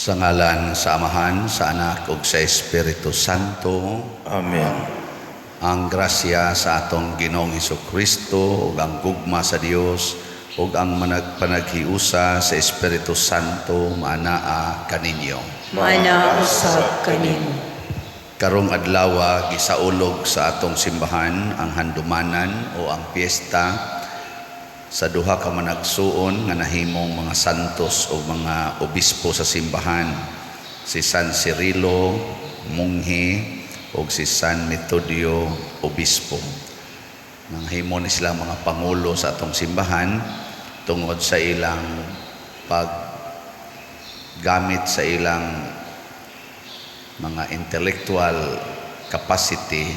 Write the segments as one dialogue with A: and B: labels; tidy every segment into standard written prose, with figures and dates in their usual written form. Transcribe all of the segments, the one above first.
A: Sa ngalan sa Amahan, sa Anak ug sa Espiritu Santo.
B: Amen.
A: Ang grasya sa atong Ginoong Kristo ug ang gugma sa Dios ug ang panaghiusa sa Espiritu Santo maanaa kaninyo.
C: Maana usab kanimo.
A: Karong adlaw, gisaulog sa atong simbahan ang handumanan o ang piyesta sa duha ka managsuon nga nahimong mga santos o mga obispo sa simbahan, si San Cirilo, monghe, ug si San Metodio, obispo. Nahimo ni sila mga pangulo sa atong simbahan tungod sa ilang paggamit sa ilang mga intellectual capacity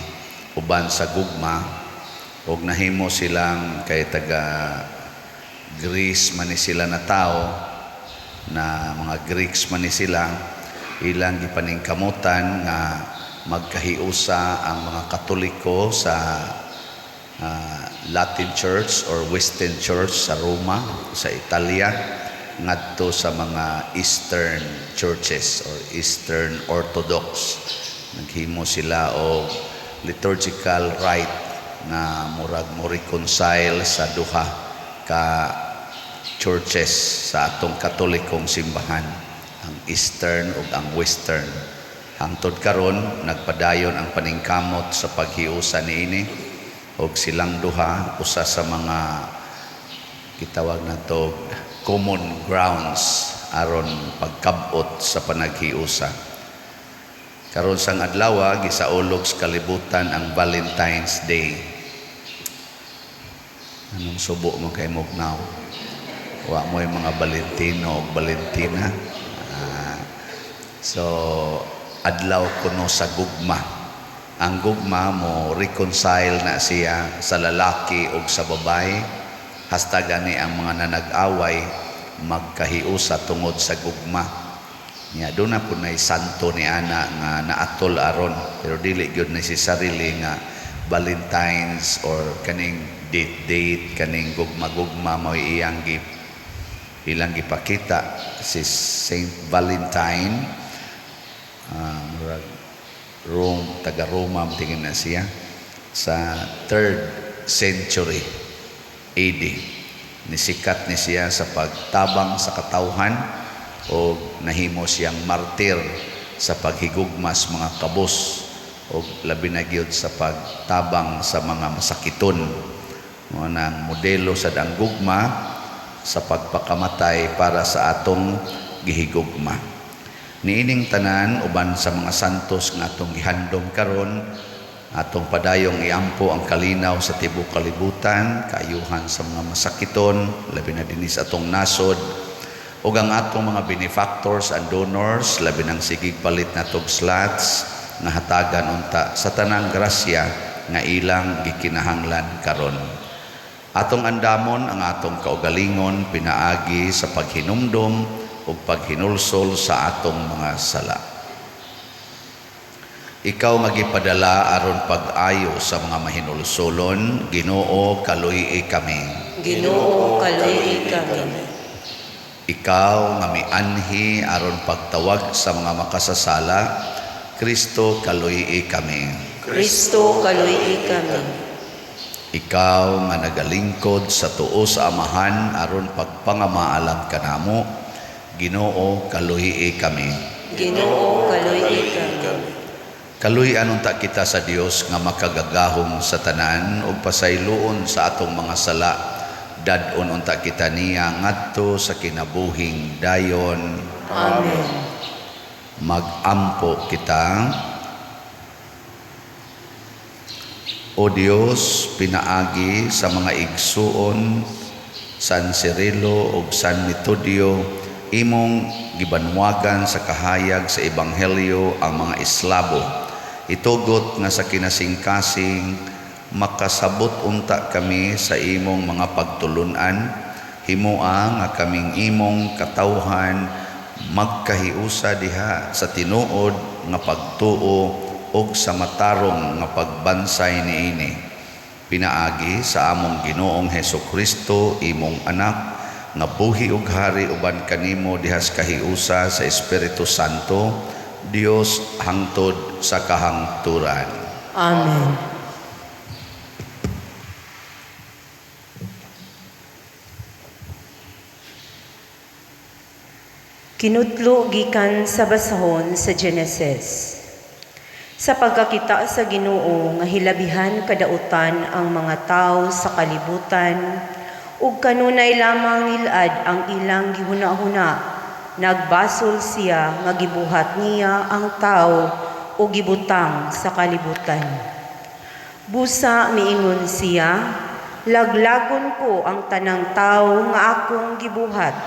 A: uban sa gugma, ug nahimo silang, kay taga Greece man ni sila na tao, na mga Greeks man ni sila, ilang gipaningkamutan nga magkahiusa ang mga Katoliko sa Latin Church or Western Church sa Roma, sa Italia, ngadto sa mga Eastern Churches or Eastern Orthodox. Naghimo sila og liturgical rite nga murag mo reconcile sa duha ka churches sa atong Katolikong simbahan, ang Eastern ug ang Western. Hangtod karon nagpadayon ang paningkamot sa paghiusa niini, ug silang duha usa sa mga gitawag nato common grounds aron pagkab-ot sa panaghiusa. Karon sang adlaw, gisaulog sa kalibutan ang Valentine's Day. Anong subo mo kay mugnaw? Wa mo yung mga Valentino o Valentina. So adlaw kuno sa gugma. Ang gugma mo reconcile na siya sa lalaki ug sa babae. Hasta gani ang mga nanag-away magkahiusa tungod sa gugma. Nya doon na po na santo ni ana nga naatol aron, pero dili gyud necessarily nga Valentine's or kaning date date, kaning gugma-gugma mao iyang ilang gipakita. Si Saint Valentine, murag Rome, taga Roma tingin na siya sa 3rd century AD. Nisikat ni siya sa pagtabang sa katawhan o nahimo siyang martir sa paghigugmas mga kabos o labi na gyud sa pagtabang sa mga masakiton. Mao nang modelo sa ang gugma sa pagpakamatay para sa atong gihigugma. Niining tanan uban sa mga santos nga atong gihandom karon, atong padayong iampo ang kalinaw sa tibuok kalibutan, kaayuhan sa mga masakiton, labi na dinhi sa atong nasod, ug ang atong mga benefactors and donors, labi nang sigig palit natog slots nga hatagan unta sa tanang grasya nga ilang gikinahanglan karon. Atong andamon ang atong kaugalingon pinaagi sa paghinumdom ug paghinulsol sa atong mga sala. Ikaw nga gipadala aron pag-ayo sa mga mahinulsolon, Ginoo, kaluy-i kami.
C: Ginoo, kaluy-i kami.
A: Ikaw nga mianhi aron pagtawag sa mga makasasala, Kristo, kaluy-i kami.
C: Kristo, kaluy-i kami.
A: Ikaw nga nagalingkod sa tuo sa Amahan aron pagpangamaalan kanamo, Ginoo, kaluy-i kami.
C: Ginoo, kaluy-i kami.
A: Kaluy-an unta kita sa Dios nga makagagahom sa tanan ug pasayloon sa atong mga sala. Dad-on unta kita niya ngadto sa kinabuhing dayon.
C: Amen.
A: Magampo kita. O Dios, pinaagi sa mga igsuon San Cirilo ug San Metodio, imong gibanwagan sa kahayag sa ebanghelyo ang mga Eslabo. Itugot nga sa kinasingkasing makasabot unta kami sa imong mga pagtulun-an. Himoa nga kaming imong katawhan magkahiusa diha sa tinuod nga pagtuo ug sa matarong nga pagbansay niini. Pinaagi sa among Ginoong Hesus Kristo, imong anak, Nga buhi ug hari uban kanimo dihas kahiusa sa Espiritu Santo, Dios hangtod sa kahangturan.
C: Amen. Kinutlo gikan sa basahon sa Genesis. Sa pagkakita sa Ginoo nga hilabihan kadautan ang mga tawo sa kalibutan ug kanunay lamang ngil-ad ang ilang gihuna-huna, nagbasol siya nga gibuhat niya ang tawo ug gibutang sa kalibutan. Busa miingon siya, "Laglagon ko ang tanang tawo nga akong gibuhat.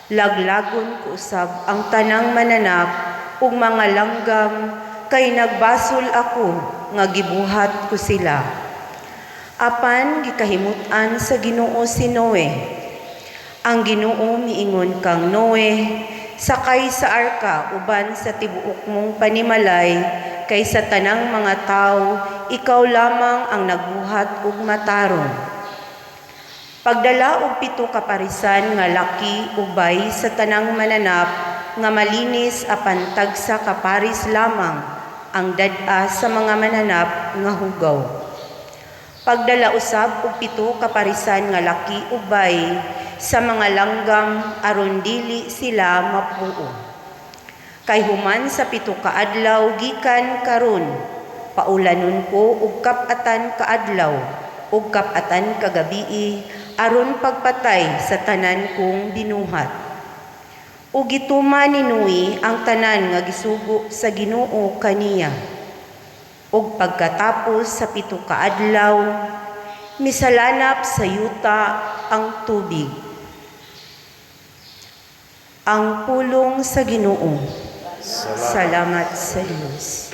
C: Laglagon ko usab ang tanang mananap ug mga langgam kay nagbasol ako nga gibuhat ko sila." Apan gikahimut-an sa Ginoo si Noe. Ang Ginoo miingon kang Noe, "Sakay sa arka uban sa tibuok mong panimalay, kay sa tanang mga tawo ikaw lamang ang nagbuhat og matarong. Pagdala og 7 ka parisan nga laki ug bay sa tanang mananap nga malinis, apan tagsa ka paris lamang ang dad-a sa mga mananap nga hugaw. Pagdala usab og 7 ka parisan nga laki ug bay sa mga langgam aron dili sila mapuo. Kay human sa 7 ka adlaw gikan karon, paulanon ko og kap-atan ka adlaw ug kap-atan ka gabii aron pagpatay sa tanan kong binuhat." Ug gituman ni Noe ang tanan nga gisugo sa Ginoo kaniya. Ug pagkatapos sa 7 ka adlaw, misalanap sa yuta ang tubig. Ang pulong sa Ginoo. Salamat sa Dios.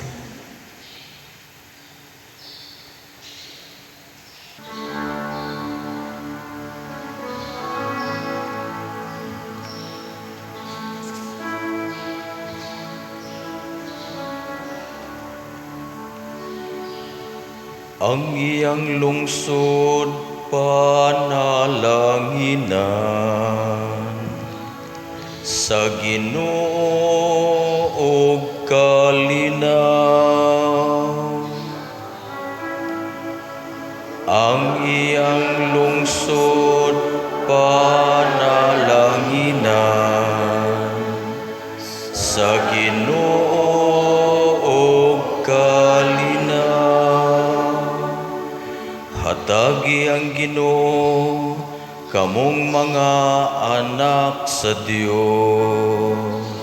B: Ang iyang lungsod panalanginan sa Ginoo og kalinaw. Ang iyang lungsod panalanginan sa Ginoo og kalinaw. Hatagi ang Ginoo kamong mga anak sa Dios.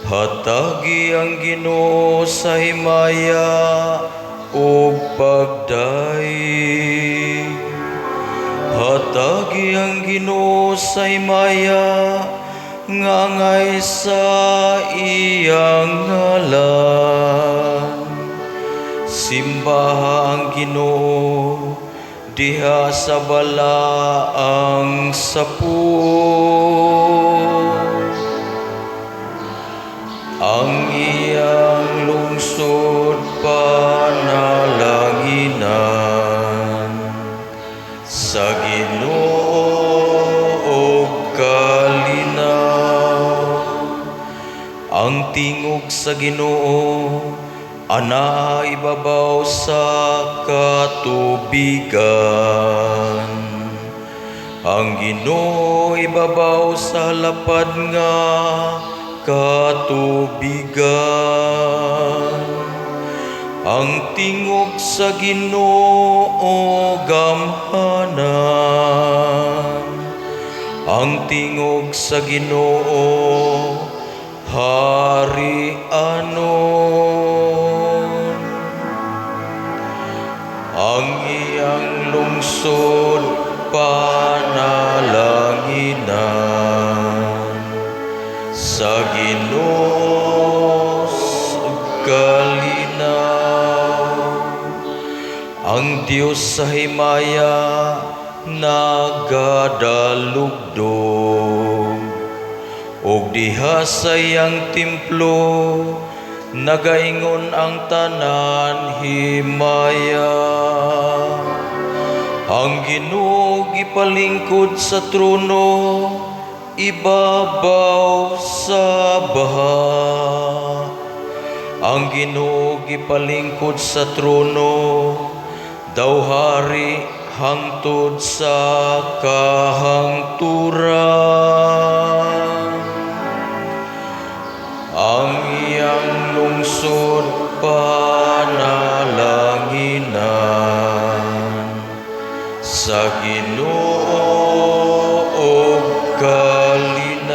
B: Hatagi ang Ginoo sa himaya ug pagdaig. Hatagi ang Ginoo sa himaya nga angay sa iyang ngalan. Simbaha ang Ginoo diha sa balaang sapo. Ang iyang lungsod panalanginan sa Ginoo og kalinaw. Ang tingog sa Ginoo anaa ibabaw sa katubigan. Ang Ginoo ibabaw sa lapad nga katubigan. Ang tingog sa Ginoo gamhanan. Ang tingog sa Ginoo harianon. Ang iyang lungsod panalanginan sa Ginoo kalinaw. Ang Dios sa himaya nagadalugdog, ug diha sa iyang templo nagaingon ang tanan himaya. Ang Ginoo gipalingkod sa trono, ibabaw sa baha. Ang Ginoo gipalingkod sa trono, daw hari hangtod sa kahangturan. Ang iyang lungsod panalanginan sa Ginoo og kalinaw.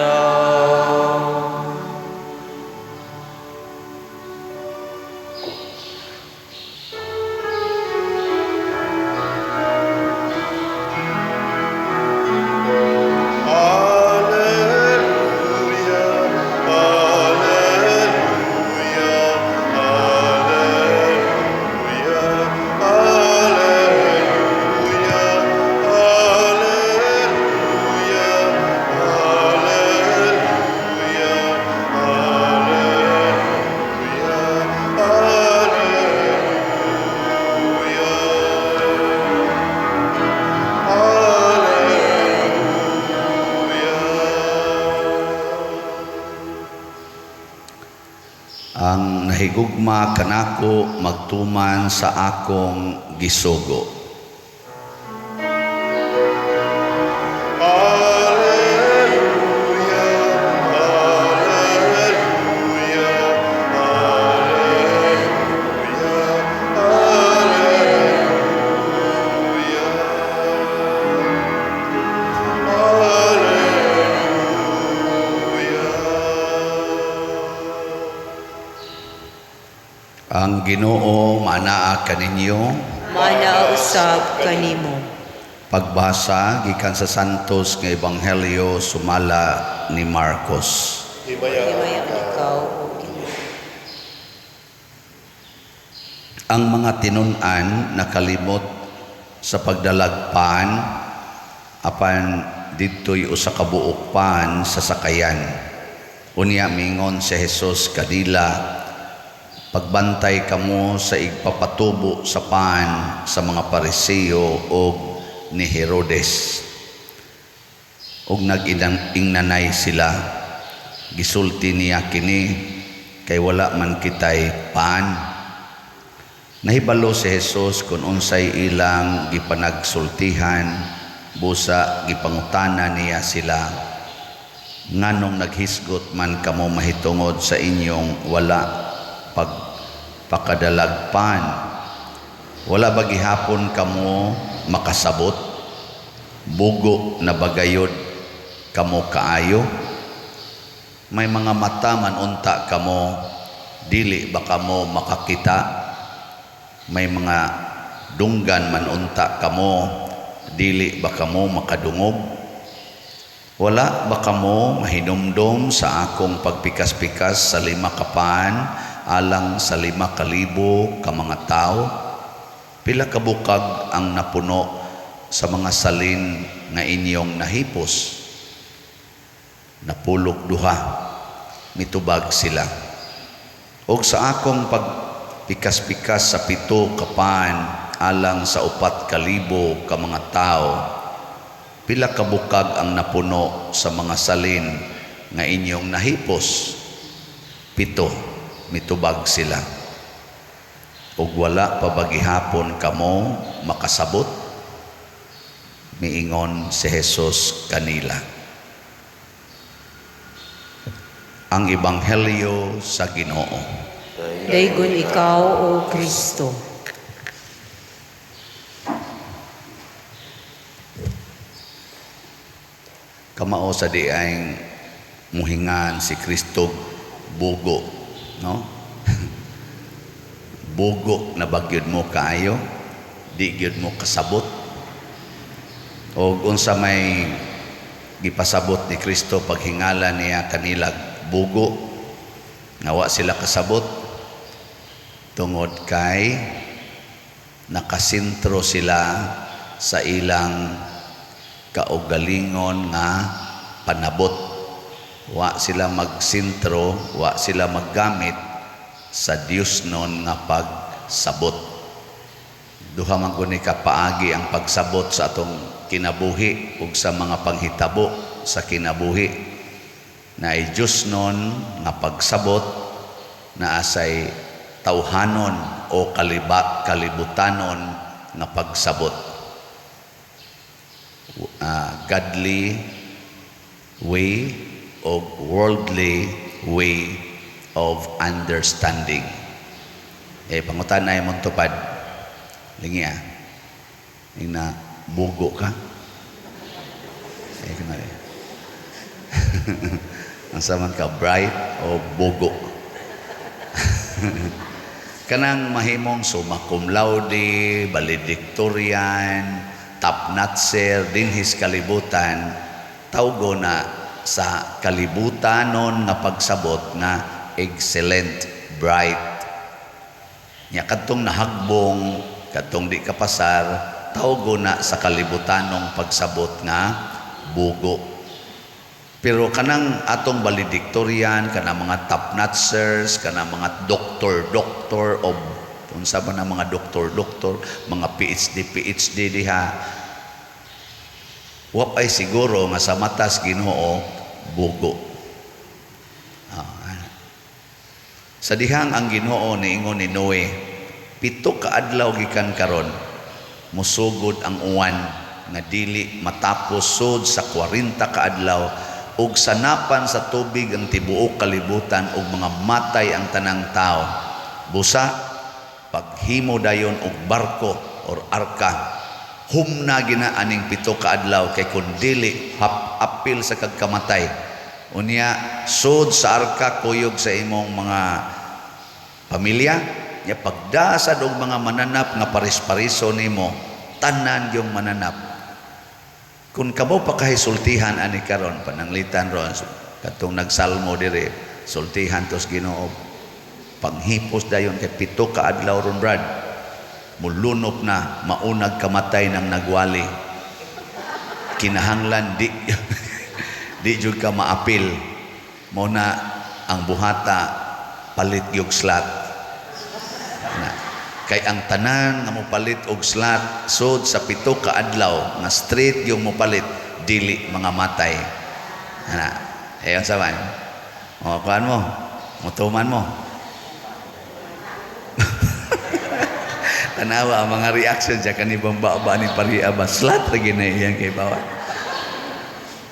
D: Alleluia, Alleluia, Alleluia, Alleluia, Alleluia, Alleluia, Alleluia, Alleluia. Alleluia.
A: Ang nahigugma kanako magtuman sa akong gisugo.
D: Alleluia, Alleluia, Alleluia, Alleluia, Alleluia.
A: Ang Ginoo maanaa kaninyo.
C: Maanaa usab kanimo.
A: Pagbasa gikan sa Santos nga Ebanghelyo sumala ni Marcos.
D: Himayaan
C: Himayaan ikaw, O Ginoo.
A: Ang mga tinun-an nakalimot sa pagdalag pan, apan didto'y usa ka buok pan sa sakayan. Unya mingon si Jesus kanila, "Pagbantay kamo sa igpapatubo sa pan sa mga Pariseo og ni Herodes." Og nag-ingnanay sila, "Gisulti niya kini kay wala man kitay pan." Nahibalo si Jesus kung unsay ilang gipanagsultihan, busa gipangutana niya sila, "Nganong naghisgot man kamo mahitungod sa inyong wala pagpakadalag pan? Wala ba gihapon kamo makasabot? Bugo na bagayod kamo kaayo? May mga mata man unta kamo, dili ba kamo makakita? May mga dunggan man unta kamo, dili ba kamo makadungog? Wala ba kamo mahinumdom sa akong pagpikas-pikas sa 5 ka pan alang sa 5,000 ka mga tawo? Pila ka bukag ang napuno sa mga salin nga inyong nahipos?" "Napulog duha," mitubag sila. "Og sa akong pagpikas-pikas sa 7 ka pan alang sa 4,000 ka mga tawo, pila ka bukag ang napuno sa mga salin nga inyong nahipos?" "7," mitubag sila. "Og wala pa ba gihapon kamo makasabot?" miingon si Jesus kanila. Ang Ebanghelyo sa Ginoo.
C: Daygon ikaw, O Kristo.
A: Kamao sa diay muhingan si Kristo bugo, no? Bugo na bagyod mo kaayo, di gyud mo kasabot. Og unsa may gipasabot ni Kristo paghingala niya kanila bugo, nga wa sila kasabot tungod kay nakasentro sila sa ilang kaugalingon nga panabot. Wa sila magsentro, wa sila maggamit sa Dios nun nga pagsabot. Duha man guni ka paagi ang pagsabot sa atong kinabuhi ug sa mga panghitabo sa kinabuhi. Naay Diyosnon nga pagsabot, naa say tawhanon o kalibutanon nga pagsabot. Godly way o worldly way of understanding. Eh, pangutan ay mong tupad. Lingi ah. Yung na bugo ka. Eh, kunwari. Ang saman ka, bright o bugo. Kanang mahimong summa cum laude, valedictorian, top notcher, dinhis kalibutan, tawgo na sa kalibutanon nga pagsabot nga excellent, bright. Nya kadtong nahagbong, kadtong di kapasar, tawgo na sa kalibutanong pagsabot nga bugo. Pero kanang atong valedictorian, kanang mga top notchers, kanang mga doctor, doctor of unsa ba na mga doktor, doktor, mga PhD, PhD diha, wa ay siguro nga sa matas Ginoo bugo. Ah, sa dihang ang Ginoo niingon ni Noe, 7 ka adlaw gikan karon musugod ang uwan nga dili matapos sud sa 40 ka adlaw, ug sanapan sa tubig ang tibuok kalibutan ug mga matay ang tanang tao. Busa paghimo dayon og barko or arka, humna gina aning 7 ka adlaw, kay kun dili apil sa kagkamatay. Unya sud sa arka kuyog sa imong mga pamilya, nya pagdasad og mga mananap nga paris-pariso nimo, tanan yung mananap. Kung kamo pa kahisultihan ani karon, pananglitan ron katong nagsalmo dire, sultihan tos Ginoo, panghipos dayon kay 7 ka adlaw ron brad, mulunop na maunag kamatay ng nagwali. Kinahanglan di di jud ka maapil. Mo na ang buhata palit gyud slat. Na, kay ang tanan nga mopalit og slat sud sa 7 ka adlaw nga straight yung mopalit, dili mga matay. Ana, ayon sa man. O kuan mo, mutuman mo. Tanawa ang mga reaction siya kani bamba ba ni pariya ba slat ra gid na iyang kay bawa.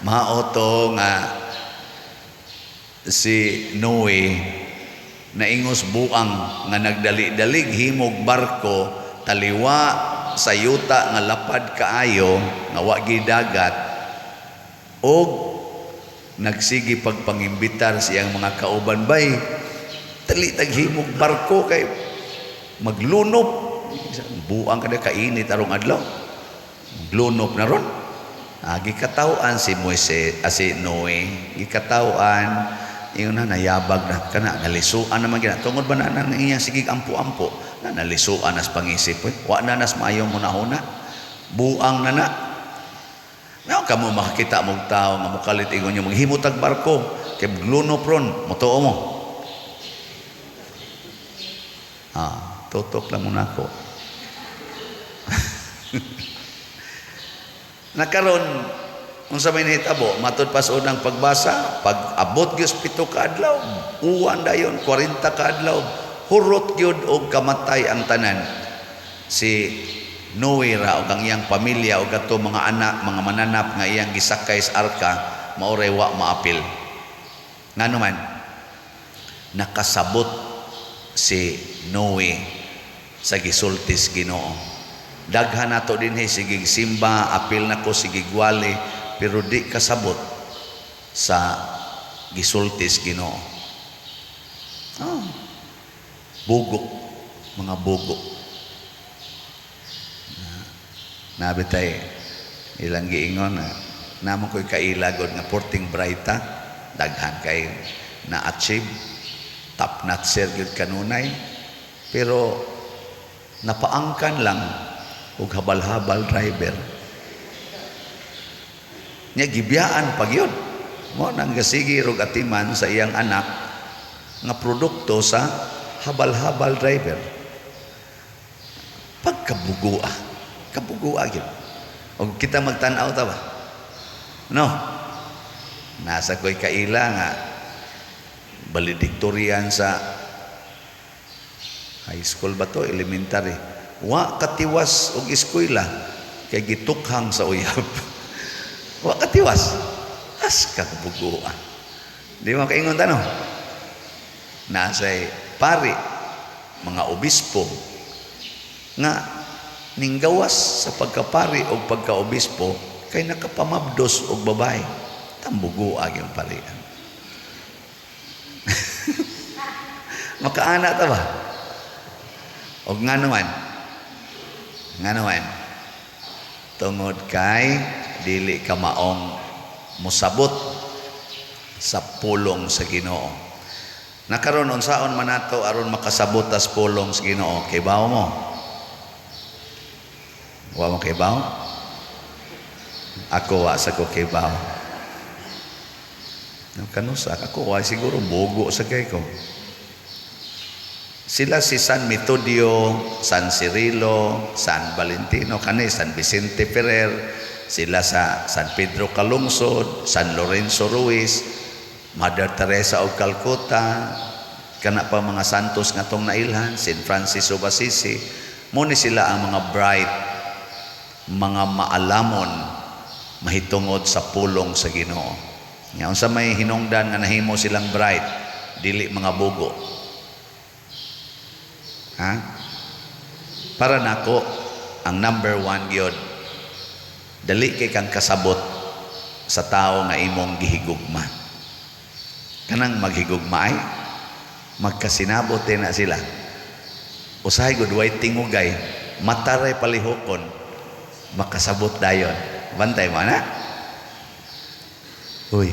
A: Mao to nga si Noe naingos buang nga nagdali-dalig himog barko taliwa sa yuta nga lapad kaayo nga wa gi dagat, og nagsige pagpangimbitar siyang mga kauban, bay dali tag himog barko kay maglunop. Buang kada kainit arong adlaw, maglunop na ron. Gikataw-an si Moises, si Noe, gikataw-an ingon na nayabag na kana nalisuan naman gina tungod ba na nang iya sige ampo-ampo na nalisuan nas pangisip, oy wa na nas maayo hunahuna, buang na na. Now kamo makakita mog tawo nga mokalit ingon niyo maghimo tag barko kay maglunop ron, motuo mo. Tutok lang muna ako. Nakaron unsa may nahitabo matud pa sa unang pagbasa, pag abot gyud 7 ka adlaw, uwan dayon 40 ka adlaw, hurot gyud og kamatay ang tanan. Si Noe ra og ang iyang pamilya og ato mga anak, mga mananap nga iyang gisakay sa arka, maoray wa maapil. Ngano man nakasabot si Noe sa gisultis Ginoo. Daghan nato dinhi sige simba, apil nako sige gwali, pero di kasabot sa gisultis Ginoo. Bugo, mga bugo. Nabitay ilang giingon na namo ko'y kailagod nga porting brighta, daghan kay na-achieve, top notcher gyud kanunay, pero napaangkan lang og habal-habal driver. Nya gibiyaan pag yun. Mo nang gasigi rog atiman sa iyang anak nga produkto sa habal-habal driver. Pag Kabugua. Kabugua gyud. Og kita magtan-aw ta ba? No. Nasa ko'y kaila nga valedictorian sa high school ba to, elementary. Wa katiwas og eskwela kay gitukhang sa uyab. Wa katiwas. As kabugua. Di mo kaingon ta, no? Nasa'y pari, mga obispo nga ninggawas sa pagkapari o pagkaobispo kay nakapamabdos og babae. Tambugo yung parian. Makaana ta ba? Og nga naman, nga naman, tungod kay dili ka maong musabot sa pulong sa Ginoo. Nakaron, unsaon man nato aron makasabot tas pulong sa Ginoo? Kay bawo mo? Wa mo kay bawo? Ako, wa sa ko kay bawo. No, kanusa ako, wa siguro, bugo sa kay ko. Sila si San Metodio, San Cirilo, San Valentino, kani San Vicente Ferrer, sila sa San Pedro Calungsod, San Lorenzo Ruiz, Mother Teresa of Calcutta, kana pa mga santos nga tong nailhan, Saint Francis of Assisi, mo ni sila ang mga bright, mga maalamon mahitungod sa pulong sa Ginoo. Nga unsa may hinungdan nga nahimo silang bright, dili mga bugo? Ha? Para nako, ang number one gyud, dali kay kang kasabot sa tao nga imong gihigugma. Kanang maghigugma ay magkasinabot na sila. Usahay gud way tingugay, mataray palihukon, makasabot dayon. Bantay mo na. Uy.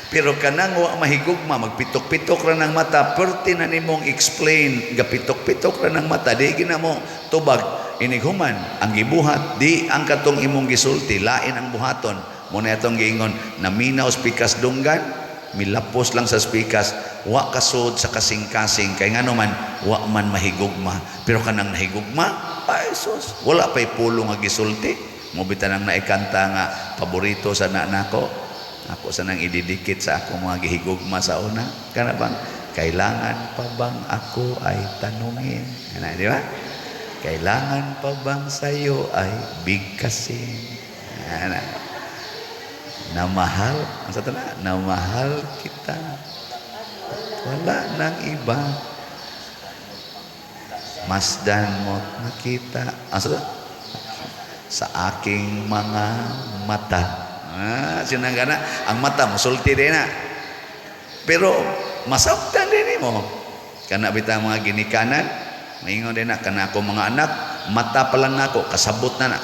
A: Pero kanang wa mahigugma, magpitok-pitok ra ng mata, perti na nimong explain, gapitok-pitok ra ng mata, di gina mo tubag, inighuman, ang gibuhat, di ang katong imong gisulti, lain ang buhaton. Muna atong giingon, naminaw pikas dunggan, milapos lang sa spikas, wa kasud sa kasing-kasing, kay ngano man, wa man mahigugma. Pero kanang nahigugma, ay sus, wala pa'y pulong nga gisulti. Mobita nang naikanta nga paborito sa nako, ako sa nang ididikit sa akong mga gihigugma sa una. Kana bang, "Kailangan pa bang ako ay tanungin?" Ano, di ba? "Kailangan pa bang sa'yo ay bigkasin?" Ano? Na mahal, ang sa na, na mahal kita. Wala nang iba. Masdan mo't nakita. Ang sa sa aking mga mata. Ah, sinangga na. Ang mata, musulti din na. Pero, masabtan din mo. Kana bita mga ginikanan, maingon din na, kana ako mga anak, mata pa lang nako, kasabot na na.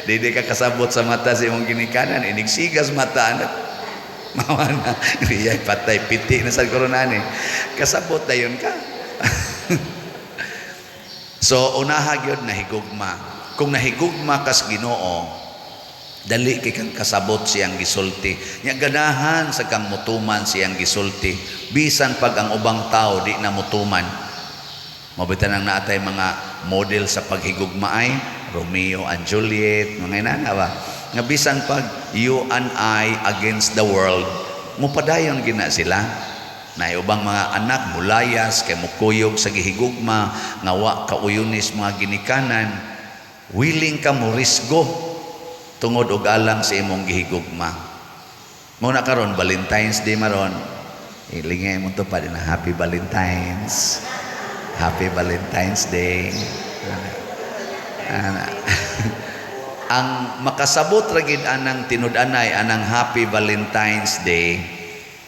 A: Di di ka kasabot sa mata sa imong ginikanan, inigsigas mata anak. Mawa na, riyay patay, piti na sa koronani. Kasabot dayon ka. So, unaha gyud, nahigugma. Kung nahigugma kas Ginoo, dali kay kang kasabot siyang gisulti. Nya ganahan sa kang mutuman siyang gisulti. Bisan pag ang ubang tao di na mutuman. Mabitan ang naatay mga model sa paghigugmaay, Romeo and Juliet, mga inana ba? Nga bisan pag you and I against the world, mupadayon gina sila. Na ubang mga anak mulayas kay mukuyog sa gihigugma nga wa kauyunis mga ginikanan, willing ka mo risgo tungod og alang sa imong gihigugma. Mo na karon Valentine's Day maron. Ilingay mo to pa din na Happy Valentine's. Happy Valentine's Day. Ana. Ang makasabot ra gid anang tinud-anay anang Happy Valentine's Day,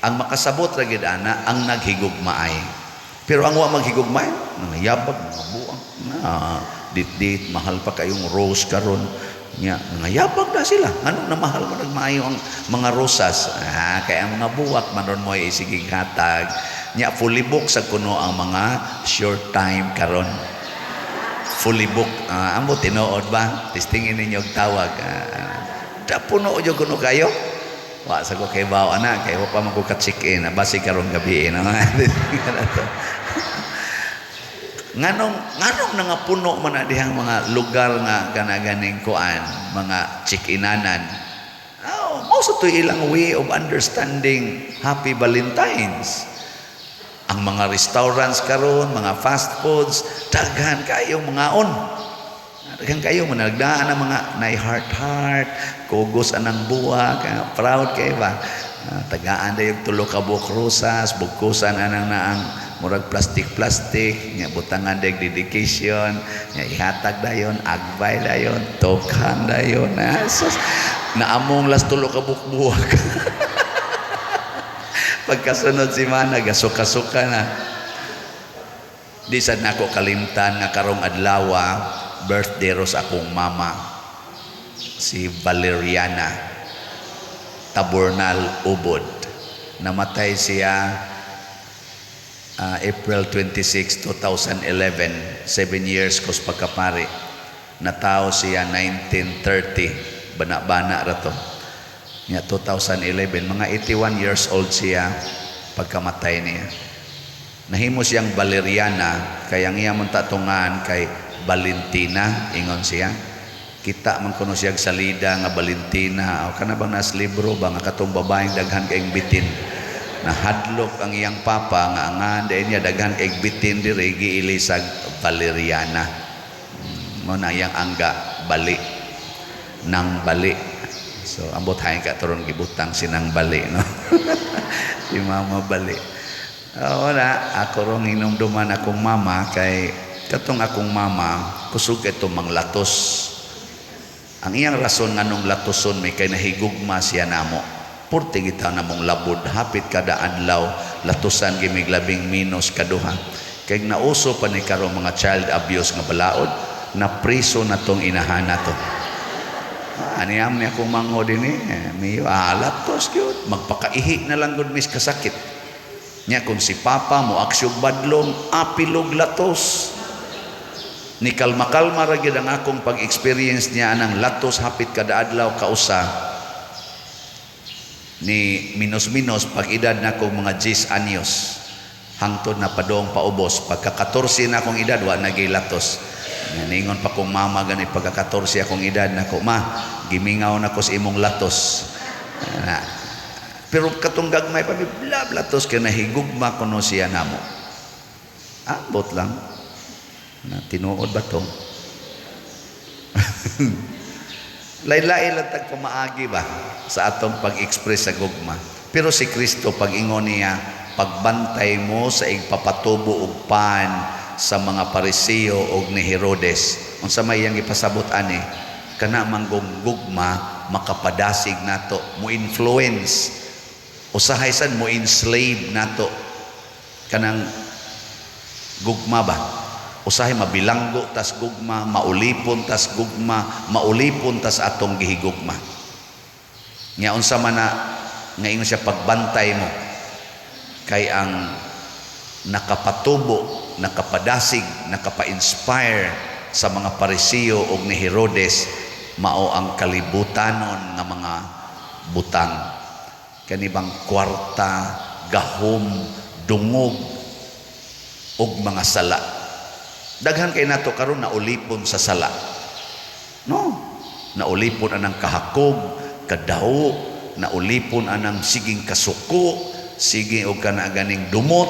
A: ang makasabot ra gid ana ang naghigugmaay. Pero ang wa maghigugmaay, mga yabag, mga buang, na dit-dit, mahal pa kayong rose karon. Nya, mga yabag na sila. Ano na mahal mo nagmaayo ang mga rosas? Ah, kaya ang mga buwak man ron mo isigig hatag. Nya, fully book sa kuno ang mga short time karon. Fully book. Ah, amo tinuod ba? Testingin ninyo og tawag. Ah, da puno jud kuno kayo. Wa sa ko kay bawo ana kay wa pa man ko ka-check in, basi karong gabi, no. Nganong nangapuno man na dihang mga lugar nga kana ganing kuan, mga check-inanan? Oh, mao sa to ilang way of understanding Happy Valentines. Ang mga restaurants karon, mga fast foods, daghan kayong mga on. Daghan kayo managdaan ang mga nay heart heart, kugos anang buwak, proud kay ba? Tagaan dayon tulo ka buok rosas, bugkusan anang naang murag plastic plastic, nya butangan dag dedication, nya ihatag dayon, agbay dayon, tokhan dayon. Sus, naamong las tulo ka buok buwak. Pagkasunod si mana, gasuka-suka na. Di sad nako kalimtan nga karong adlawa, birthday ro sa akong mama, si Valeriana Tabornal Ubod. Namatay siya April 26, 2011, 7 years kos pagkapari. Natao siya 1930, bana-bana ra to. Nya 2011, mga 81 years old siya pagkamatay niya. Nahimo siyang Valeriana, kaya ang iya mong tatungan kay Valentina, ingon siya. Kita man kuno siya salida nga Valentina, o kana bang nas libro ba nga katong babaeng daghan kayong bitin. Nahadlok ang iyang papa nga angan dahil niya daghan kay bitin diri, giilisag Valeriana. Mo na iyang angga bali nang bali. So ambot hain ka turon gibutang sinang bali, no. Si mama bali. Oh, wala ako rong hinumduman akong mama kay katong akong mama kusog ito manglatos. Ang iyang rason nganong latoson may kay nahigugma siya namo. Purti gitaw namong labod hapit kada adlaw latusan gimig labing minus kaduha. Kay nauso pa ni karon mga child abuse nga balaod, na priso na tong inahana to. Aniyam ni akong mangho din eh. Miyo, latos gyud. Magpakaihi na lang gud mis kasakit. Nya kung si papa mo aksyog badlong, apilog latos. Ni kalma-kalma ra gyud ang akong pag-experience niya anang latos hapit kada adlaw kausa. Ni minus-minus pag edad na akong mga 10 anyos. Hangtod na padong paubos. Pagka 14 na akong edad, wa nagilatos. Ningon pa kong mama gani pagka 14 akong edad nako, ma, gimingaw na ko sa imong latos. Na. Pero katong gagmay pa mi bla latos kay nahigugma kuno siya namo. Ambot lang. Na tinuod ba to? Laylay lang tag pamaagi ba sa atong pag-express sa gugma. Pero si Kristo pag-ingon niya, pagbantay mo sa igpapatubo og pan sa mga Pariseo og ni Herodes. Unsa may iyang ipasabot ani? Kana manggong gugma makapadasig nato, mo influence, usahay sad mo enslave nato kanang gugma ba? Usahay mabilanggo tas gugma, maulipon tas gugma, maulipon tas atong gihigugma. Nya unsa man na nga ingon siya pagbantay mo kay ang nakapatubo, nakapadasig, nakapa-inspire sa mga Pariseo og ni Herodes mao ang kalibutanon nga mga butang. Kani bang kwarta, gahom, dungog og mga sala. Daghan kay nato karon naulipon sa sala. No, naulipon anang kahakog, kadawo, naulipon anang siging kasuko, siging og kana ganing dumot,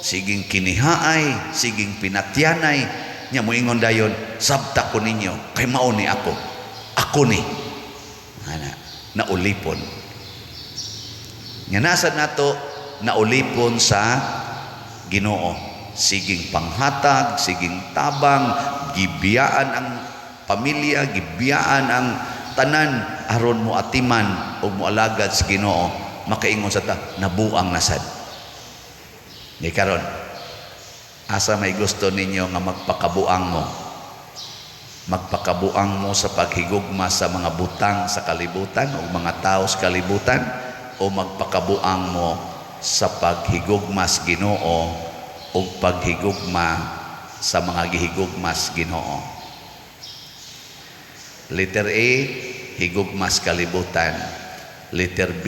A: siging kinihaay, siging pinatyanay. Nya moingon dayon, sabta ko ninyo kay mao ni ako. Ako ni. Ana, naulipon. Nya nasa nato naulipon sa Ginoo. Siging panghatag, siging tabang, gibiyaan ang pamilya, gibiyaan ang tanan aron mo atiman o moalagad sa Ginoo. Makaingon sa ta, nabuang nasad. Ni karon, asa may gusto ninyo nga magpakabuang mo? Magpakabuang mo sa paghigugma sa mga butang sa kalibutan o mga tao sa kalibutan, o magpakabuang mo sa paghigugma sa Ginoo o paghigugma sa mga gihigugma sa Ginoo? Letter A, higugma sa kalibutan. Letter B,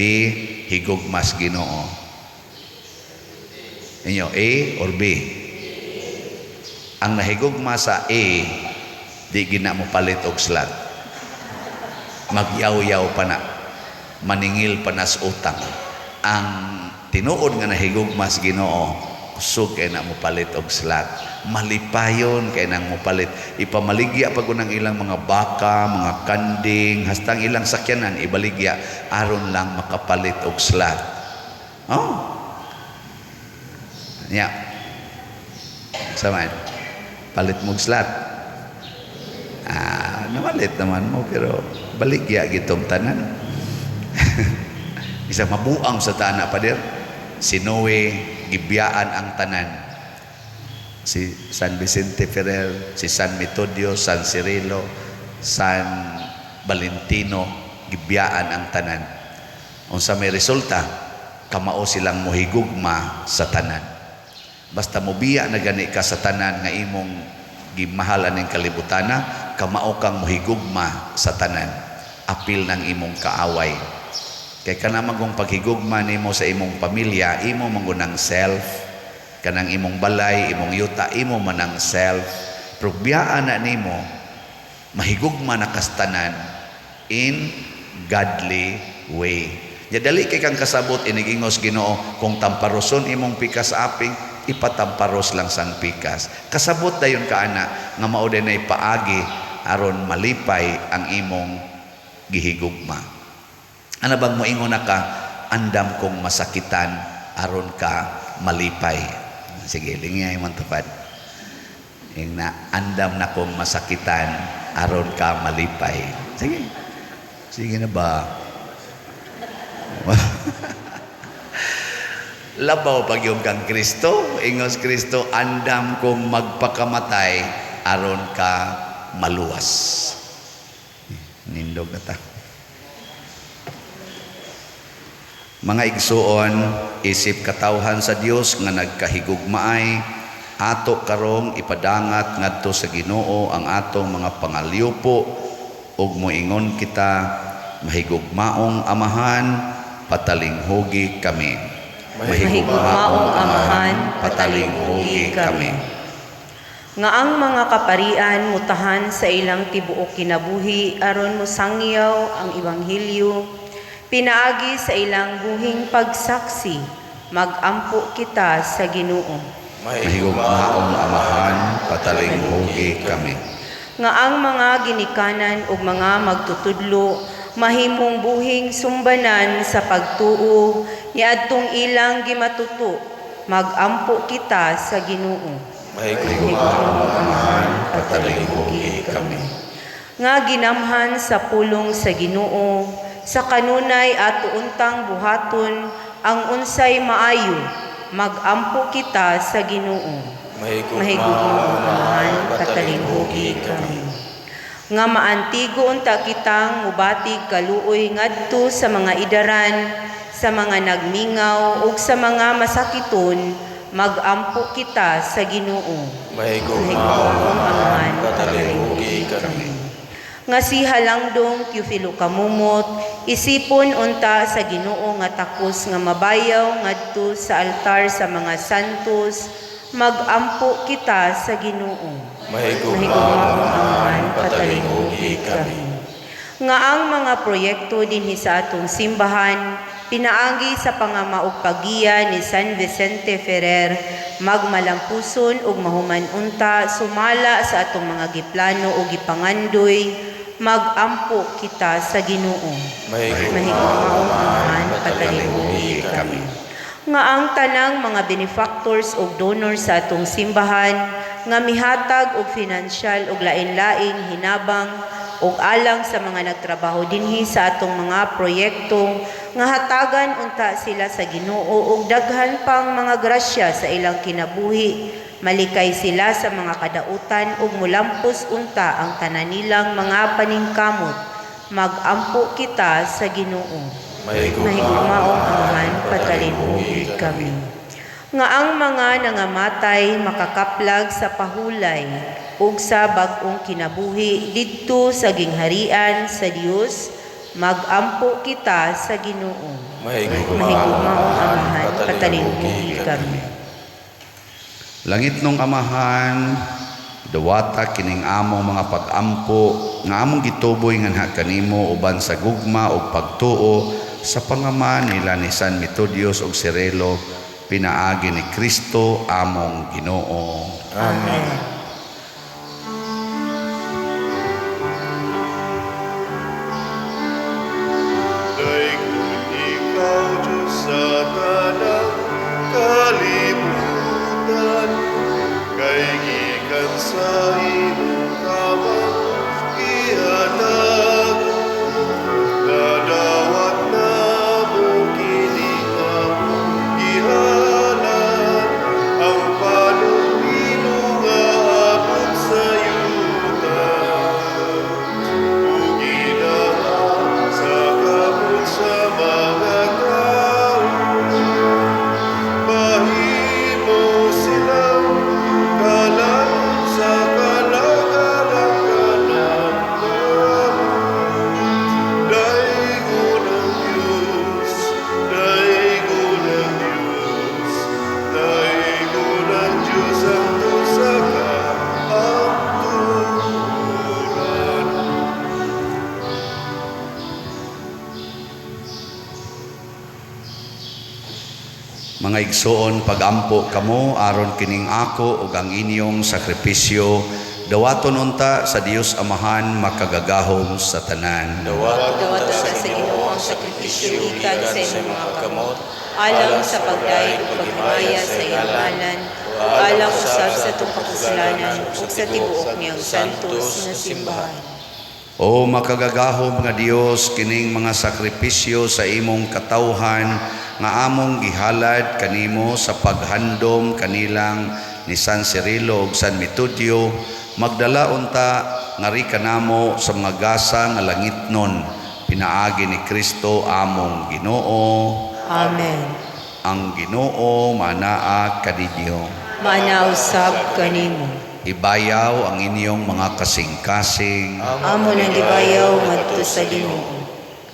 A: higugmas Ginoo. Inyo, A or B? Ang nahigugma sa A, di gina mo palit og slot. Magyaw-yaw pa na. Maningil pa nas utang. Ang tinuod nga nahigugma sa Ginoo, kusog kay na mo palit og slot. Malipayon kay nang mo palit. Ipamaligya pag unang ilang mga baka, mga kanding, hastang ilang sakyanan ibaligya aron lang makapalit og slot. Oh. Nya. Saman. Palit mo og slot. Ah, namalit naman mo pero baligya gitong tanan. Isa mabuang sa tana, pader. Si Noe, gibiyaan ang tanan. Si San Vicente Ferrer, si San Metodio, San Cirilo, San Valentino, gibiyaan ang tanan. Unsa may resulta, kamao silang mohigugma sa tanan. Basta mobiya na gani ka sa tanan nga imong gimahal aning kalibutana, kamao kang mohigugma sa tanan. Apil ng imong kaaway. Kay kana magong paghigugma nimo sa imong pamilya, imo mangunang self, kanang imong balay, imong yuta, imo manang self. Pero biyaan na nimo, mahigugma na kastanan in godly way. Ya dali kay kang kasabot inigingos Ginoo kung tamparoson imong pikas aping ipatamparos lang sang pikas. Kasabot dayon ka ana nga mao din ay paagi aron malipay ang imong gihigugma. Ana bang moingon na ka, andam kong masakitan aron ka malipay. Sige, lingay man tupad. Ing na andam na kong masakitan aron ka malipay. Sige. Sige na ba? Labaw pag yung kang Kristo, ingos Kristo, andam kong magpakamatay aron ka maluwas. Nindog na ta. Mga igsuon, isip katawhan sa Dios nga nagkahigugmaay, ato karong ipadangat ngadto sa Ginoo ang atong mga pangalyupo ug moingon kita, mahigugmaong Amahan, patalinghugi kami.
C: Mahigugmaong Amahan, patalinghugi kami. Nga ang mga kaparian mutahan sa ilang tibuok kinabuhi aron mosangyaw ang ebanghelyo, pinaagi sa ilang buhing pagsaksi, magampo kita sa Ginoo.
A: Mahigugmaong Amahan, patalinghugi kami.
C: Nga ang mga ginikanan ug mga magtutudlo mahimong buhing sumbanan sa pagtuo niadtong ilang gimatuto, magampo kita sa Ginoo.
A: Mahigugmaong Amahan, patalinghugi kami.
C: Nga ginamhan sa pulong sa Ginoo, sa kanunay ato untang buhaton ang unsay maayo, magampo kita sa Ginoo. Mahigugmaong Amahan, patalinghugi kami. Nga maantigo unta kitang mubatig kaluoy ngadto sa mga idaran, sa mga nagmingaw ug sa mga masakiton, magampo kita sa Ginoo.
B: Mahigugmaong Amahan, patalinghugi kami.
C: Nga si Halangdong Teofilo Kamumot, isipon unta sa Ginoo nga takos nga mabayaw ngadto sa altar sa mga santos, magampo kita sa Ginoo.
B: Mahigugmaong Amahan, patalinghugi kami.
C: Nga ang mga proyekto dinhi sa atong simbahan, pinaagi sa pangamaog paggiya ni San Vicente Ferrer, magmalampuson ug mahuman unta sumala sa atong mga giplano ug gipangandoy, magampo kita sa Ginoo.
B: Mahigugmaong
C: Amahan,
A: patalinghugi kami.
C: Nga ang tanang mga benefactors ug donors sa atong simbahan nga mihatag og financial ug lain-laing hinabang ug alang sa mga nagtrabaho dinhi sa atong mga proyekto, nga hatagan unta sila sa Ginoo ug daghan pang mga grasya sa ilang kinabuhi, malikay sila sa mga kadautan ug mulampos unta ang tanan nilang mga paningkamot, magampo kita sa Ginoo.
B: Mahigugmaong
C: Amahan, patalinghugi kami. Nga ang mga nangamatay makakaplag sa pahulay ug sa bag-ong kinabuhi didto sa gingharian sa Dios, Magampo kita sa Ginoo.
B: Mahigugmaong
C: Mahigugmaong
B: Amahan,
C: Amahan,
B: patalinghugi
C: patalinghugi kami.
A: Langit nung Amahan, dawata kining among mga pagampo nga among gituboy nganha kanimo uban sa gugma ug pagtuo sa pangama nila ni San Methodius ug Cirilo, pinaagi ni Kristo among Ginoo.
B: Amen.
D: Daigud ikaw, Diyos, sa tanang kalibutan, kay gikan sa imong kamang gihatag, nadawat namo kini among gihalad, ang panulino nga abot sa yuta. Ug ginaha sa kamot sa mga tao, mahimo silang kalalon sa kalagalang kanang. Daygon ang Diyos, daygon ang Diyos, daygon ang Diyos ang sa kaangturan.
A: Mga igsoon, pagampo kamo aron kining ako ug ang inyong sakripisyo dawaton unta sa Dios Amahan makagagahom sa tanan.
B: Dawaton
C: Dawaton
B: ta
C: sa
B: sa
C: Ginoo
B: Ginoo
C: ang
B: ang
C: sakripisyo
B: sakripisyo
C: gikan
B: gikan
C: sa
B: sa
C: imong
B: imong
C: mga
B: mga
C: kamot,
B: kamot,
C: alang sa pagdayeg ug paghimaya sa iyang ngalan, ug alang usab sa atong kakusalanan ug sa tibuok niyang santos nga simbahan.
A: O makagagahom nga Dios, kining mga sakripisyo sa imong katawhan nga among gihalad kanimo sa paghandom kanilang ni San Cirilo ug San Metodio, magdala unta ngari kanamo sa mga gasa nga langitnon, pinaagi ni Kristo among Ginoo.
C: Amen.
A: Ang Ginoo manaa kaninyo.
C: Maana usab kanimo.
A: Ibayaw ang inyong mga kasing-kasing.
C: Amo nang gibayaw ngadto sa Ginoo.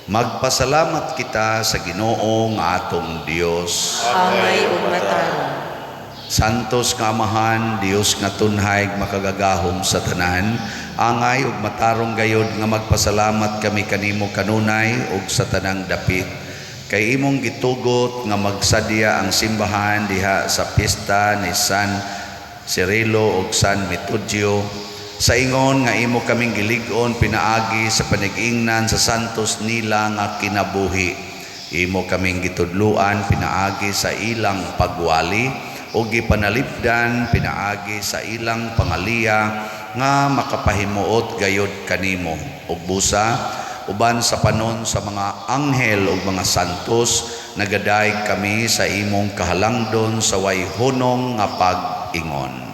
A: Magpasalamat kita sa Ginoo nga atong Dios.
C: Angay ug matarong.
A: Santos nga Amahan, Dios nga tunhay makagagahom sa tanan, angay ug matarong gayod nga magpasalamat kami kanimo kanunay ug sa tanang dapit. Kay imong gitugot nga magsadya ang simbahan diha sa pista ni San Cirilo ug San Metodio, sa ingon nga imo kaming gilig-on pinaagi sa panigingnan sa santos nila nga kinabuhi. Imo kaming gitudluan pinaagi sa ilang pagwali o gipanalipdan pinaagi sa ilang pangaliya nga makapahimuot gayod kanimo. Ug busa uban sa panon sa mga anghel ug mga santos, nagadayeg kami sa imong kahalangdon sa way hunong nga pag-ingon.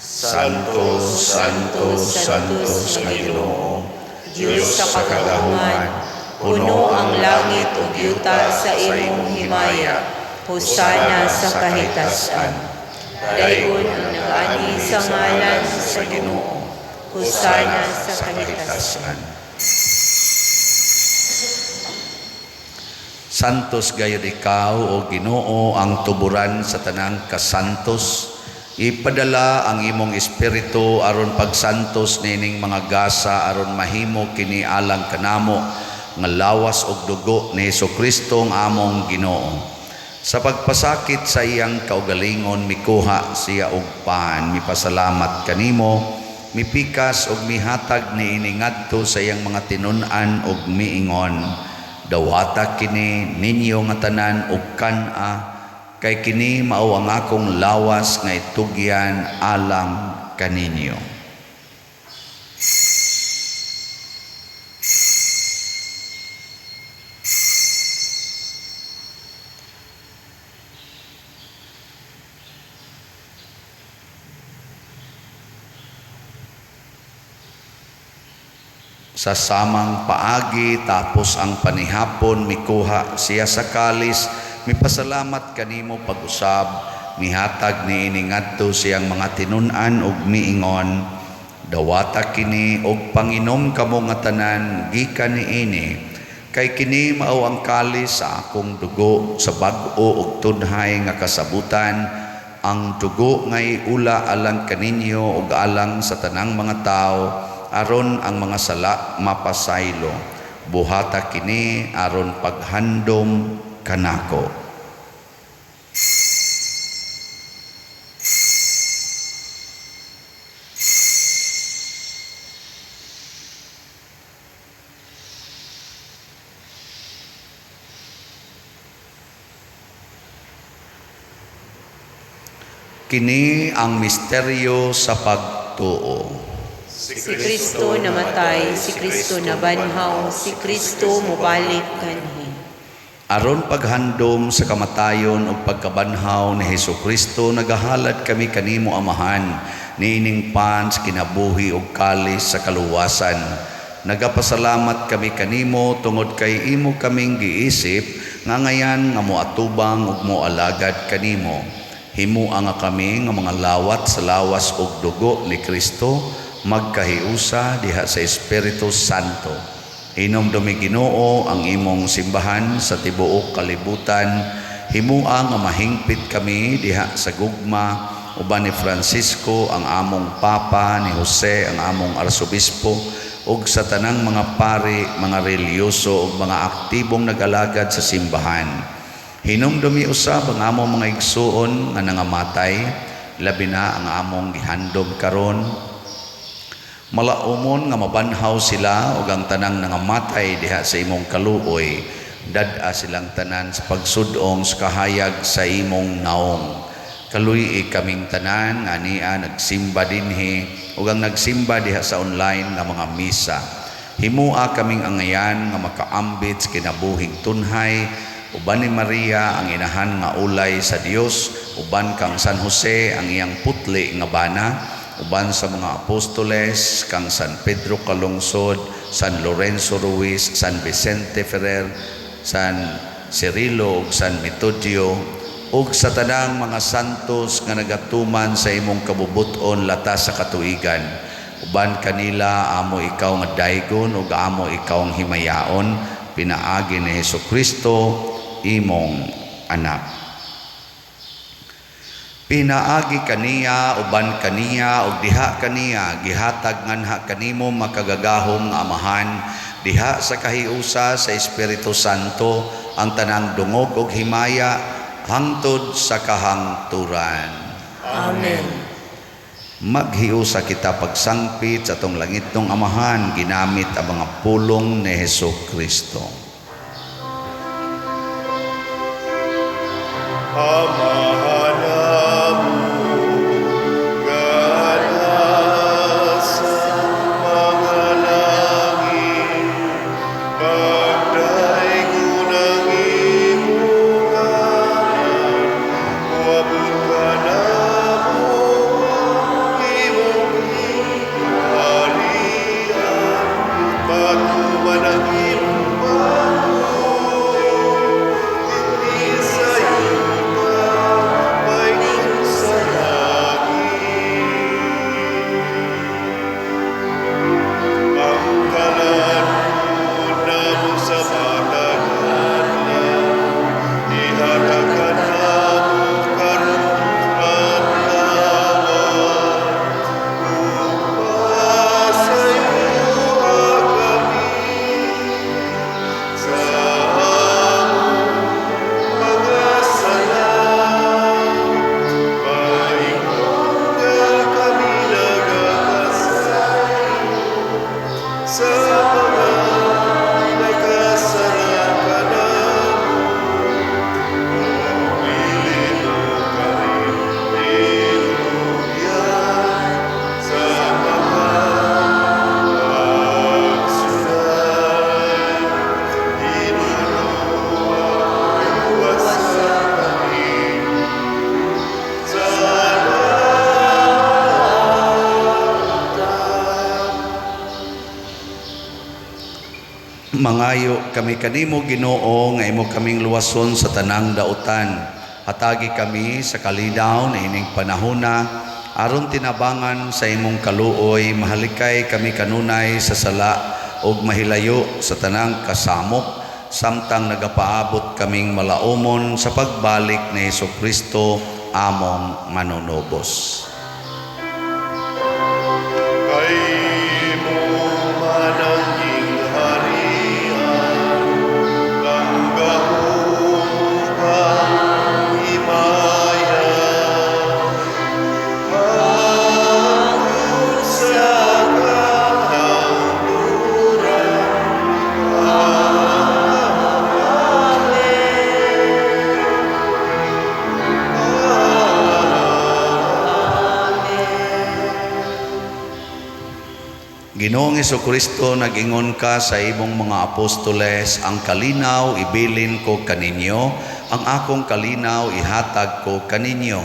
A: Santo, Santo, Santos nga Ginoo,
C: Diyos sa kagahungan, puno ang langit ug yuta sa imong himaya. Hosana sa kahitasan. Daygon ang nagaani sa ngalan sa Ginoo. Hosana sa kahitasan.
A: Santos gayud ikaw, o Ginoo, ang tuburan sa tanang kasantos. Ipadala ang imong espiritu aron pagsantos nining mga gasa aron mahimo kini alang kanamo nga lawas ug dugo ni Hesukristo ang among Ginoo. Sa pagpasakit sa iyang kaugalingon, mikuha siya og pan, mipasalamat kanimo, mipikas ug mihatag niini ngadto sa iyang mga tinun-an ug miingon: Dawata kini ninyo nga tanan ug kan-a, kay kini mao ang akong lawas nga itugyan alang kaninyo. Sa samang paagi tapos ang panihapon, mikuha siya sa kalis, mipasalamat kanimo pag-usab, mihatag niini ngadto siyang mga tinun-an ug miingon: Dawata kini og panginom kamo nga tanan gikan niini, Kay kini mao ang kalis sa akong dugo sa bag-o ug tunhay nga kasabutan, ang dugo nga iula alang kaninyo ug alang sa tanang mga tawo aron ang mga sala mapasaylo. Buhata kini aron paghandom kanako. Kini ang misteryo sa pagtuo.
C: Si Kristo namatay, si Kristo nabanhaw, si Kristo mobalik kanhi.
A: Aron paghandom sa kamatayon ug pagkabanhaw ni Hesukristo, nagahalad kami kanimo, Amahan, niining pan sa kinabuhi ug kalis sa kaluwasan. Nagapasalamat kami kanimo tungod kay imo kaming giisip nga ngayan nga moatubang ug moalagad kanimo. Himua nga kami nga mga lawat sa lawas ug dugo ni Kristo magkahiusa diha sa Espiritu Santo. Hinumdumi, Ginoo, ang imong simbahan sa tibuok kalibutan. Himua nga mahingpit kami diha sa gugma uban ni Francisco ang among Papa, ni Jose ang among Arsobispo, ug sa tanang mga pari, mga relihiyoso ug mga aktibong nag-alagad sa simbahan. Hinumdumi usab ang among mga igsuon nga nangamatay, labi na ang among gihandom karon. Malaumon nga mabanhaw sila ug ang tanang nangamatay diha sa imong kaluoy. Dad-a silang tanan sa pagsud-ong sa kahayag sa imong naong. Kaluy-i kaming tanan nga ania nagsimba dinhi ug ang nagsimba diha sa online nga mga misa. Himua kaming angayan nga makaambit sa kinabuhing tunhay uban ni Maria ang inahan nga ulay sa Dios, uban kang San Jose ang iyang putli nga bana, uban sa mga apostoles, kang San Pedro Calungsod, San Lorenzo Ruiz, San Vicente Ferrer, San Cirilo ug San Metodio, ug sa tanang mga santos nga nagatuman sa imong kabubut-on latas sa katuigan. Uban kanila amo ikaw nga daygon ug amo ikaw ang himayaon pinaagi ni Hesukristo imong anak. Pinaagi kaniya, uban kaniya ug diha kaniya, gihatag nganha kanimo, makagagahom nga Amahan, diha sa kahiusa sa Espiritu Santo, ang tanang dungog ug himaya hangtod sa kahangturan.
C: Amen.
A: Maghiusa kita pagsangpit sa atong langitnong Amahan ginamit ang mga pulong ni Heso Kristo.
D: Amahan namo nga nasa mga langit, pagdaygon ang imong ngalan, moabot kanamo ang imong gingharian, matuman ang imong batuon, dinhi sa yuta, maingon sa langit. Ang kalan-on namo sa matag adlaw, ihatag kanamo karong adlaw. Ug pasayloa kami sa among mga sala, maingon nga kami nagapasaylo sa mga nagkasala kanamo. Ug dili mo kami tinugyan sa mga pagsulay. Hinunua, luwasa kami sa dautan.
A: Mangayo kami kanimo, Ginoo, nga imo kaming luwason sa tanang dautan. Hatagi kami sa kalinaw niining panahona aron tinabangan sa imong kaluoy mahalikay kami kanunay sa sala ug mahilayo sa tanang kasamok. samtang nagapaabot kaming malaumon sa pagbalik ni Hesus Kristo among Manunubos.
D: Kay imo man ang gingharian, ang gahom ug himaya, hangtod sa kahangturan. Amen. Amen.
A: Ginoong Kristo, nag-ingon ka sa imong mga apostoles, "Ang kalinaw ibilin ko kaninyo, ang akong kalinaw ihatag ko kaninyo."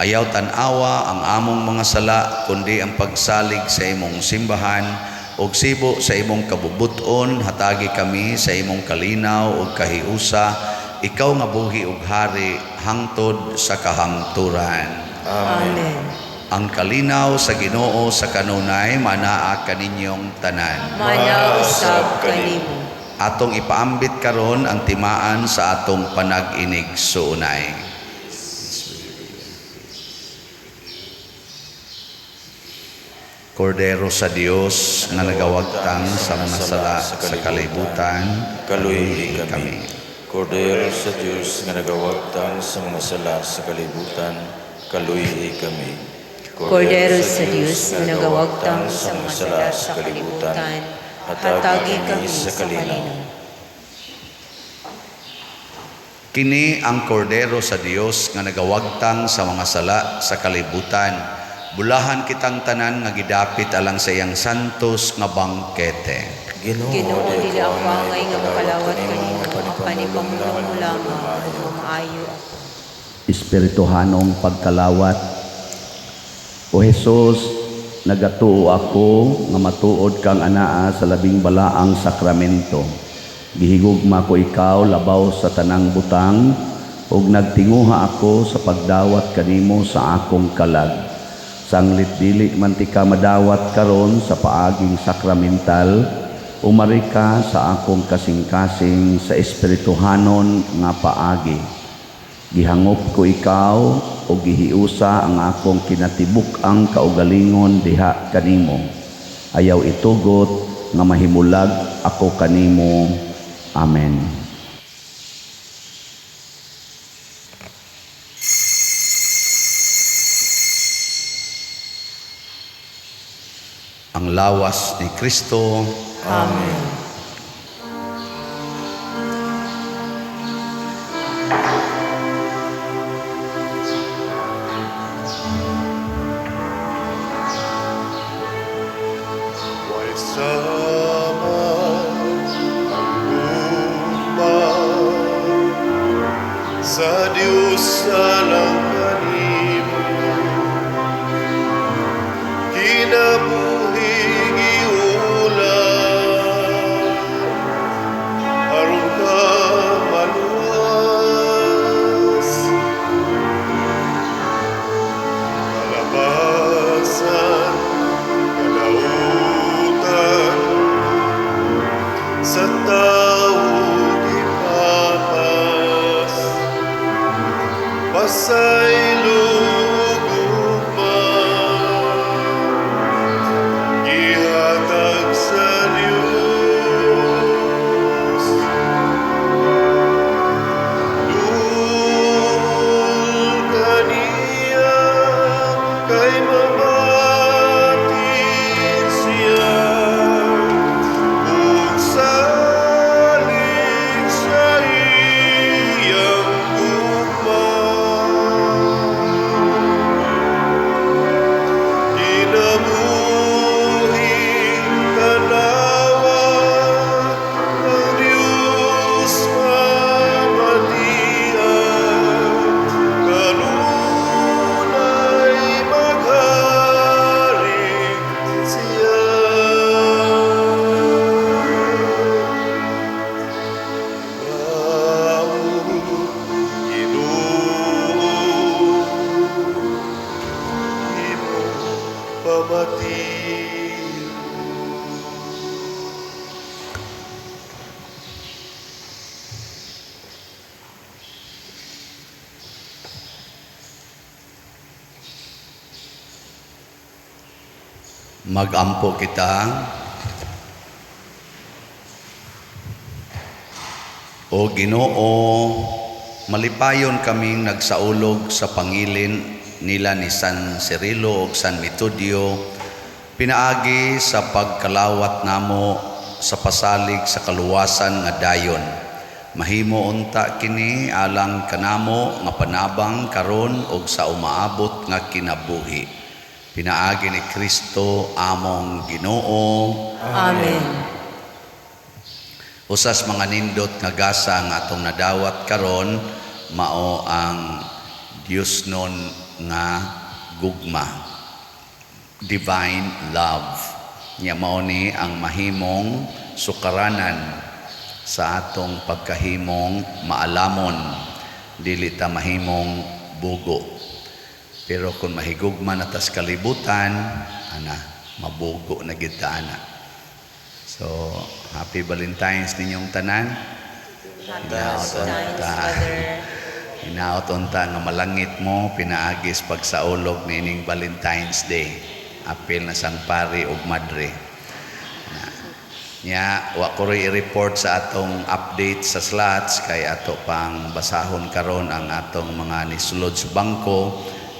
A: Ayaw tan-awa ang among mga sala, kundi ang pagsalig sa imong simbahan, ug sibo sa imong kabubuton, hatagi kami sa imong kalinaw ug kahiusa, ikaw nga buhi ug hari hangtod sa kahangturan.
C: Amen.
A: Ang kalinaw sa Ginoo sa kanunay manaa kaninyong tanan.
C: Manaa usab kanimo.
A: Atong ipaambit karon ang timaan sa atong panag-inigsuonay. Kordero sa Dios nga nagawagtang sa mga sala sa kalibutan,
B: kaluy kami. Kordero sa Dios nga nagawagtang sa mga sala sa kalibutan, kaluy kami.
C: Kordero sa Dios nga nagawagtang sa mga sala sa kalibutan, hatagi kami sa kalinaw.
A: Kini ang kordero sa Dios nga nagawagtang sa mga sala sa kalibutan. Bulahan kitang tanan nga gidapit alang sa iyang santos nga bangkete.
B: Ginoo,
C: Ginoo,
B: dili
C: dili
B: ako
C: ako angay nga makalawat
B: kanimo,
C: kanimo, apan ipamulong mo lamang ug mamaayo ako.
A: Espirituhanong pagkalawat. O Jesus, nagatuo ako nga matuod kang anaa sa labing balaang sakramento. Gihigugma ko ikaw labaw sa tanang butang ug nagtinguha ako sa pagdawat kanimo sa akong kalag. Sanglit dili man tika madawat karon sa paaging sakramental, umari ka sa akong kasing-kasing sa espirituhanon nga paagi. Gihangop ko ikaw o gihiusa ang akong kinatibuk-ang kaugalingon diha kanimo. Ayaw itugot nga mahimulag ako kanimo. Amen. Ang lawas ni Kristo.
C: Amen.
D: Way sama ang gugma sa Diyos alang kanimo, kinabuhi giulam aron ka maluwas, kalabasan kadautan sa tao gipapas, pasaylo gugma gihatag sa Dios. Duol kaniya kay mamati siya ug salig sa iyang gugma. Kinabuhi tanawa ang Diyos mamatian, kanunay maghari.
A: Magampo kita. O Ginoo, malipayon kaming nagsaulog sa pangilin nila ni San Cirilo ug San Metodio, pinaagi sa pagkalawat namo sa pasalig sa kaluwasan nga dayon. Mahimo unta kini alang kanamo nga panabang karon ug sa umaabot nga kinabuhi. Pinaagi ni Kristo among Ginoo.
C: Amen.
A: Usas mga nindot nga gasa nga atong nadawat karon mao ang Dios nun nga gugma, divine love. Nya mao ni ang mahimong sukaranan sa atong pagkahimong maalamon, dili ta mahimong bugo. Pero kung mahigugma na tas kalibutan, ana, mabugo na gid ta ana. So, happy Valentine's ninyong tanan.
C: Happy Valentine's, Father.
A: Hinaot unta nga malangit mo pinaagis pagsaulog niining Valentine's Day. Apil na sang pari ug madre. Na. Nya, wa ko ro'y i-report sa atong update sa slots kay ato pang basahon karon ang atong mga nisulod sa bangko.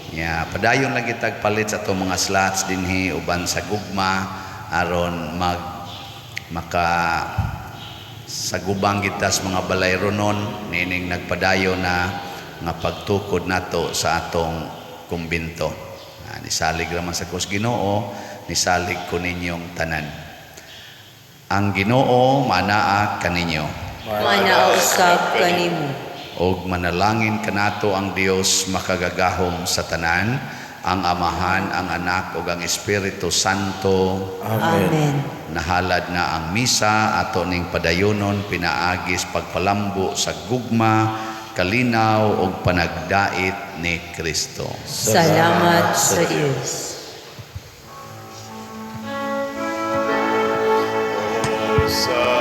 A: Nya, padayon lang kitag palit sa atong mga slots dinhi uban sa gugma aron mag maka sa gubang kita sa mga balayronon nining nagpadayon na nga pagtukod nato sa atong kumbinto. Nisalig raman sa kus Ginoo, nisalig ko ninyong tanan. Ang Ginoo manaa kaninyo.
C: Manaa usab kanimo.
A: Og manalangin kanato ang Dios makagagahom sa tanan, ang Amahan, ang Anak ug ang Espiritu Santo.
B: Amen.
C: Amen.
A: Nahalad na ang misa ato ning padayonon pinaagis pagpalambo sa gugma, kalinaw ug panagdait ni Kristo.
C: Salamat sa Dios.
D: Sa